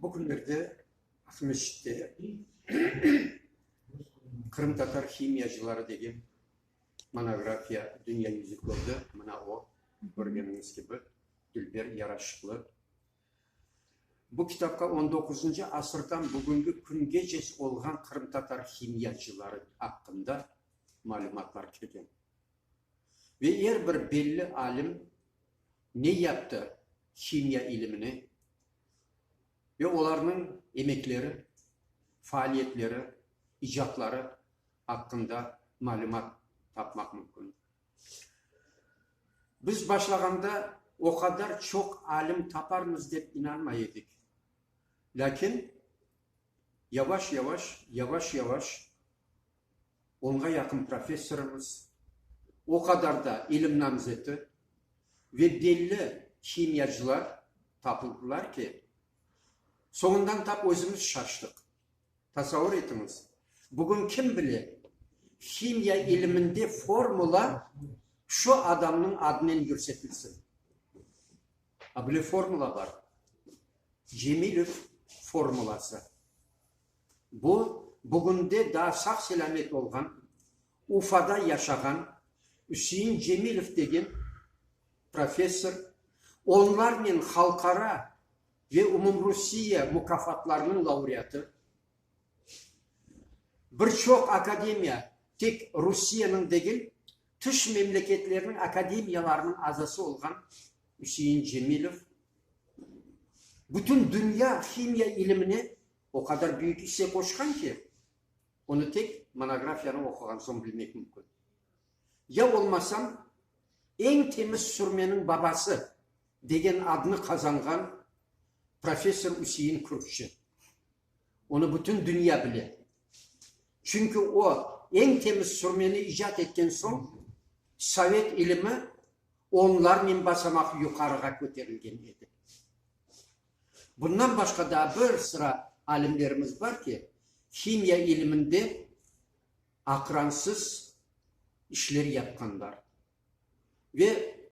Bu künlerde Aqmescitte Qırımtatar himiyacıları degen monografiya dünya yüzü kördi. Mına o, körgeniñiz kibi, dülber, yaraşıqlı. Bu kitapqa on doquzıncı asırdan bugüngi küngece olğan qırımtatar himiyacıları aqqında malümatlar kirgen. Ve er bir belli alim ne yaptı himiya ilimine ve olarnıñ emekleri, faaliyetleri, icatları aqqında malümat tapmaq mümkün. Biz başlağanda o qadar çoq alim taparmız dep inanmay edik. Lâkin yavaş-yavaş, yavaş-yavaş onğa yaqın professorımız, o qadar da ilim namzeti ve belli himiyacılar tapıldılar ki, soñundan tap özümiz şaştıq. Tasavur etiñiz, bugün kim bile, himiya iliminde formula şu adamnıñ adınen yürsetilsin. A bile formula bar, Cemilev formulası. Bu, bugünde daa sağ-selâmet olğan, Ufada yaşağan Üsein Cemilev degen professor, onlarnen halqara ve umumrusiye mukâfatlarınıñ laureatı, bir çoq akademiya, tek Rusiyeniñ degil, tış memleketlerniñ akademiyalarınıñ azası olğan Üsein Cemilev, bütün dünya himiya ilimine o qadar büyük isse qoşqan ki, onı tek monografiyanı oquğan soñ bilmek mümkün. Ya olmasam, eñ temiz sürmeniñ babası degen adnı qazanğan professor Üsein Kürkçi. Onı bütün dünya bile. Çünki o, eñ temiz sürmeni icat etken soñ, sovet ilimi onlarnen basamaq yuqarığa köterilgen edi. Bundan başqa daa bir sıra alimlerimiz bar ki, himiya iliminde aqransız işler yapqanlar ve.